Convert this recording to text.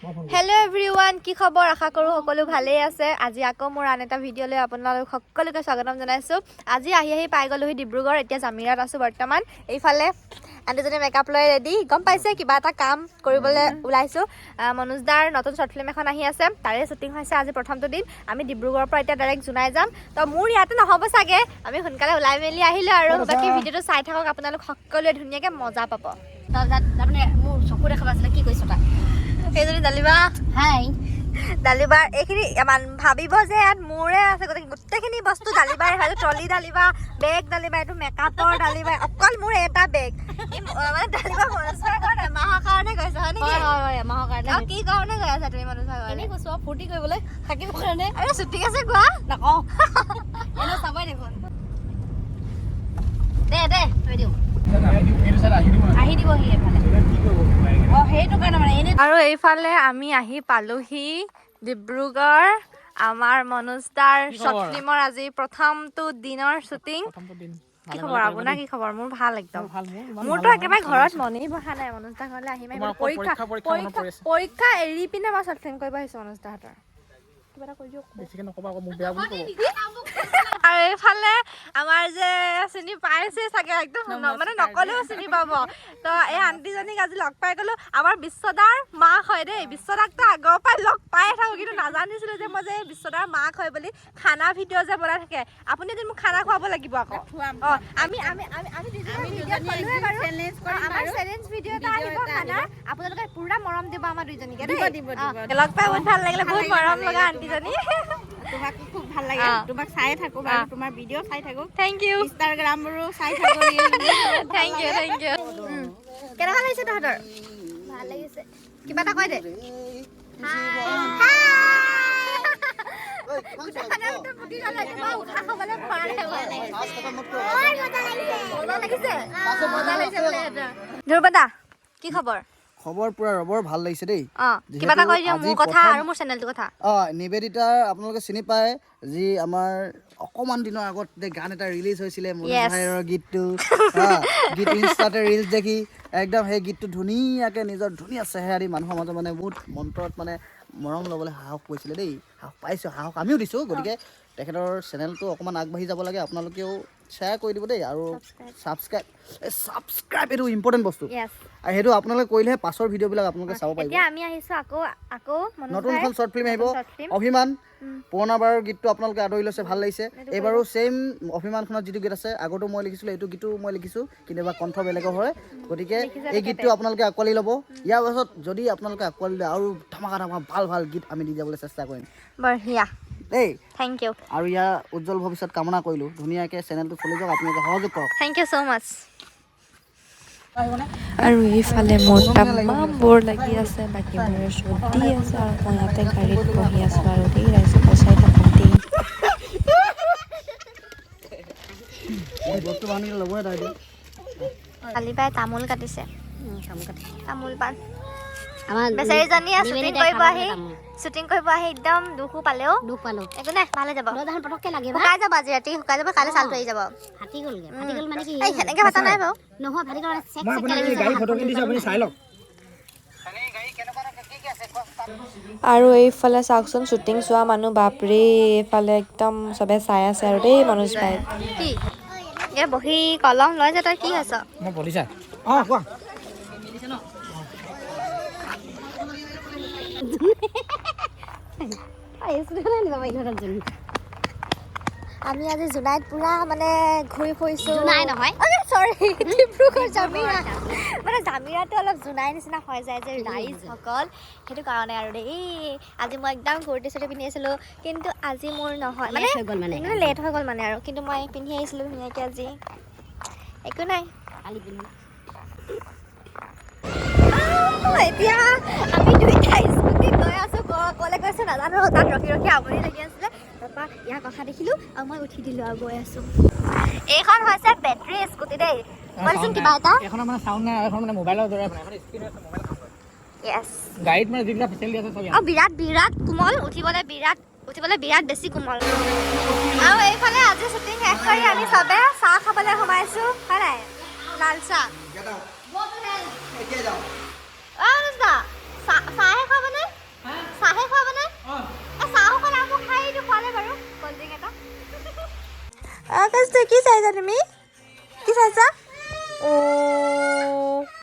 Hello' everyone, কি খবৰ? আশা কৰোঁ সকলো ভালেই আছে। আজি আকৌ মোৰ আন এটা ভিডিঅ'লৈ আপোনালোক সকলোকে স্বাগতম জনাইছোঁ। আজি আহি আহি পাই গ'লোহি ডিব্ৰুগড়। এতিয়া জামিৰাত আছোঁ বৰ্তমান। এইফালে আণ্টিজনী মেকআপ লৈ ৰেডি। গম পাইছে, কিবা এটা কাম কৰিবলৈ ওলাইছোঁ। মনোজ দাৰ নতুন শ্বৰ্ট ফিল্ম এখন আহি আছে, তাৰে শ্বুটিং হৈছে আজি প্ৰথমটো দিন। আমি ডিব্ৰুগড়ৰ পৰা এতিয়া ডাইৰেক্ট জোনাই যাম। তো মোৰ ইয়াতে নহ'ব চাগে, আমি সোনকালে ওলাই মেলি আহিলোঁ আৰু বাকী ভিডিঅ'টো চাই থাকক আপোনালোক সকলোৱে, ধুনীয়াকৈ মজা পাব। তাৰমানে মোৰ চকু দেখা পাইছিলে, কি কৈছ তই? সেইজনী দালিবা। হাই। দালিবাৰ এইখিনি ভাবিব যে ইয়াত মোৰে আছে। গতিকে গোটেইখিনি বস্তু দালিবাৰ হয়। ট্ৰলি দালিবা, বেগ দালিবা, এইটো মেকআপৰ দালিবা। অকল মোৰ এটা বেগ। এই মানে দালিবা মনোজৰ ঘৰত এমাহৰ কাৰণে গৈছা, হয় নেকি? হয় হয়, এমাহৰ কাৰণে। আৰু কি কাৰণে গৈ আছা তুমি মনোজৰ ঘৰলৈ? এনেই কৈছো আৰু, ফূৰ্তি কৰিবলৈ, থাকিবৰ কাৰণে। আৰে, ছুটি আছে, কোৱা। নকওঁ, এনেও চাবই দেখোন। দে দে, থৈ দিওঁ। আহি দিব সি এফালে। অ, সেইটো কাৰণে মানে এনেই। আৰু এইফালে আমি আহি পালোহি ডিব্ৰুগড়। আমাৰ মনোজ দাৰ শ্বৰ্ট ফিল্মৰ আজি প্ৰথমটো দিনৰ শ্বুটিং। কি খবৰ আপোনাৰ? কি খবৰ? মোৰ ভাল একদম। মোৰতো একেবাৰে ঘৰত মনেই বহা নাই। মনোজ দা ঘৰলৈ আহিম আহিম। তোমাৰ আকৌ পৰীক্ষা পৰীক্ষা, পৰীক্ষা মনত পৰীক্ষা পৰি আছে। পৰীক্ষা এৰি পিনে মই শ্বৰ্ট ফিল্ম কৰিব আহিছো মনোজ দাহঁতৰ। কিবা এটা কৈ দিয়ক। বেছিকে নকবা আকৌ, মোক বেয়া বুলি ক'ব। আৰু এইফালে আমাৰ যে চিনি পাইছে চাগে একদম, মানে নকলেও চিনি পাব। তো এই আণ্টিজনীক আজি লগ পাই গ'লো। আমাৰ বিশ্বদাৰ মাক হয় দেই। বিশ্বদাকতো আগৰ পৰাই লগ পায়ে থাকোঁ, কিন্তু নাজানিছিলোঁ যে মই যে এই বিশ্বদাৰ মাক হয় বুলি। খানা ভিডিঅ' যে বনাই থাকে। আপুনি এদিন মোক খানা খুৱাব লাগিব আকৌ। অঁ, আমি আমি আমি আমি দুজনে ভিডিঅ' ক'লোৱে বাৰু। অঁ, আমাৰ চেলেঞ্জ ভিডিঅ' এটা আহিব খানাৰ। আপোনালোকে পুৰা মৰম দিব আমাৰ দুইজনীকে দেই। অঁ, লগ পাই বহুত ভাল লাগিলে, বহুত মৰম লগা আণ্টিজনী। তোমাকো খুব ভাল লাগে। তোমাক চায়ে থাকো বাৰু। তোমাৰ ভিডিঅ' চাই থাকো। Thank U. ইনষ্টাগ্ৰামৰো চাই থাকো, ৰিলবোৰ। Thank U, thank U. কেনেকুৱা লাগিছে তহঁতৰ? ভাল লাগিছে। কিবা এটা কৈ দে। গোটেইখনে ফুটি গ'ল, এতিয়া মই উশাহ খাবলৈ পৰা নাই মই। মজা লাগিছে, মজা লাগিছে বোলে সিহঁতৰ। ধ্ৰুৱদা, কি খবৰ? খবৰ পুৰা ৰবৰ ভাল লাগিছে দেই। অঁ, কিবা এটা কৈ দিয়ক আজি মোৰ কথা আৰু মোৰ চেনেলটোৰ কথা। অঁ, নিবেদিতাৰ আপোনালোকে চিনি পায়, যি আমাৰ অকণমান দিনৰ আগত যে গান এটা ৰিলিজ হৈছিলে, মনোজ ভাইৰৰ গীতটো। গীত ইনষ্টাতে ৰিলচ দেখি একদম সেই গীতটো ধুনীয়াকৈ নিজৰ ধুনীয়া চেহেৰা দি মানুহৰ মাজত মানে বহুত মন্ত্ৰত মানে মৰম ল'বলৈ সাহস কৰিছিলে দেই। সাহস পাইছোঁ, সাহস আমিও দিছোঁ। গতিকে তেখেতৰ চেনেলটো অকণমান আগবাঢ়ি যাব লাগে। আপোনালোকেও শ্বেয়াৰ কৰি দিব দেই আৰু ছাবস্ক্ৰাইব, এই ছাবস্ক্ৰাইব এইটো ইম্পৰ্টেণ্ট বস্তু। আৰু সেইটো আপোনালোকে কৰিলেহে পাছৰ ভিডিঅ'বিলাক আপোনালোকে চাব পাৰিব। এতিয়া আমি আহিছো আকৌ আকৌ মনোজ নতুন ভাইৰ এখন শ্বৰ্ট ফিল্ম আহিব। নতুন short film। অভিমান। পুৰণা বাৰৰ গীতটো আপোনালোকে আদৰি লৈছে, ভাল লাগিছে। এইবাৰো ছেইম অভিমানখনত যিটো গীত আছে, আগতো মই লিখিছিলোঁ, এইটো গীতো মই লিখিছোঁ, কিন্তু এবাৰ কণ্ঠ বেলেগৰ হয়। গতিকে এই গীতটো আপোনালোকে আঁকোৱালি ল'ব। ইয়াৰ পাছত যদি আপোনালোকে আঁকোৱালি লয়, আৰু ধামাকা ধামাকা ভাল ভাল গীত আমি দি যাবলৈ চেষ্টা কৰিম। বঢ়িয়া। দেই। Thank U. আৰু ইয়াৰ উজ্জ্বল ভৱিষ্যত কামনা কৰিলোঁ। ধুনীয়াকৈ চেনেলটো চলি যাওক, আপোনালোকে সহযোগ কৰক। Thank you so much. আৰু এইফালে মোৰ তামাম বৰ লাগি আছে, বাকীবোৰে শ্বুট দি আছে আৰু মই ইয়াতে গাড়ীত বহি আছোঁ আৰু দেই, ৰাইজক চাই থাকোঁ দেই। বস্তু বান্ধি ল'বই তাই এতিয়া। কালিবাই তামোল কাটিছে। তামোল কাটি। তামোল পাণ। আমাৰ বেচেৰীজনীয়ে শ্বুটিং নিবেদিতাই কৰিব খাব আহি তামোল। শ্বুটিং কৰিব আহি একদম দুখো পালেও। দুখ পালো। একো নাই, ভাল হৈ যাব। ৰ'দ পটককে লাগে বা। শুকাই যাব, আজি ৰাতি শুকাই যাব, কাইলৈ ছালটো আহি যাব। ফাটি গ'লগে। ফাটি গ'ল মানে কি? এই সেনেকে ফাটা নাই বাৰু। নহয়, ফাটি গ'ল মানে চেক মই চেককে আপোনাক লাগিছে। গাড়ী ফটো দিছোঁ, আপুনি চাই লওক। আৰু এইফালে চাওকচোন, শ্বুটিং চোৱা মানুহ, বাপৰে! এইফালে একদম চবে চাই আছে আৰু দেই মনোজ ভাইক। কি এই বহি কলম লৈ যে তই কি হৈছ? মই পলিচাৰ। অঁ, কোৱা। আমি আজি জোনাইত পুৰা মানে ঘূৰি ফুৰিছো। জোনাই নহয়। চৰি, ডিব্ৰুগড় জামিৰা। মানে জামিৰাটো অলপ জোনাই নিচিনা হৈ যায় যে ৰাইজসকল, সেইটো কাৰণে আৰু দেই। আজি মই একদম কুৰ্তি চুৰ্তি পিন্ধি আহিছিলোঁ, কিন্তু আজি মোৰ নহয় মানে Late হৈ গ'ল মানে। মানে লেট হৈ গ'ল মানে আৰু, কিন্তু মই পিন্ধি আহিছিলোঁ ধুনীয়াকৈ আজি। একো নাই। কালি পিন্ধিম। এতিয়া আমি দুইটা স্কুটিত গৈ আছো। ক'লে গৈছো নাজানো। তাত ৰখি ৰখি আমনি লাগি আছিলে, তাৰপৰা ইয়াৰ কথা দেখিলো আৰু মই উঠি দিলো আৰু গৈ আছো। এইখন হৈছে বেটাৰী স্কুটি দেই। কোৱাচোন কিবা এটা। এইখনৰ মানে চাউণ্ড নাই আৰু এখন মানে মোবাইলৰ দৰে, মানে এখন স্ক্ৰীন আছে, মোবাইল কাম কৰে। গাড়ীত মানে যিবিলাক ফেচিলিটি আছে চব ইয়াত। আৰু বিৰাট বিৰাট কোমল, উঠিবলৈ বিৰাট বেছি কোমল। আৰু এইফালে আজি শ্বুটিং শেষ কৰি আমি চবে চাহ খাবলৈ সোমাইছো, হয় নাই? লাল চাহ। অ, অনুজ দা, চাহহে খাবনে? আকাশ, কি চাইছা তুমি? কি চাইছা?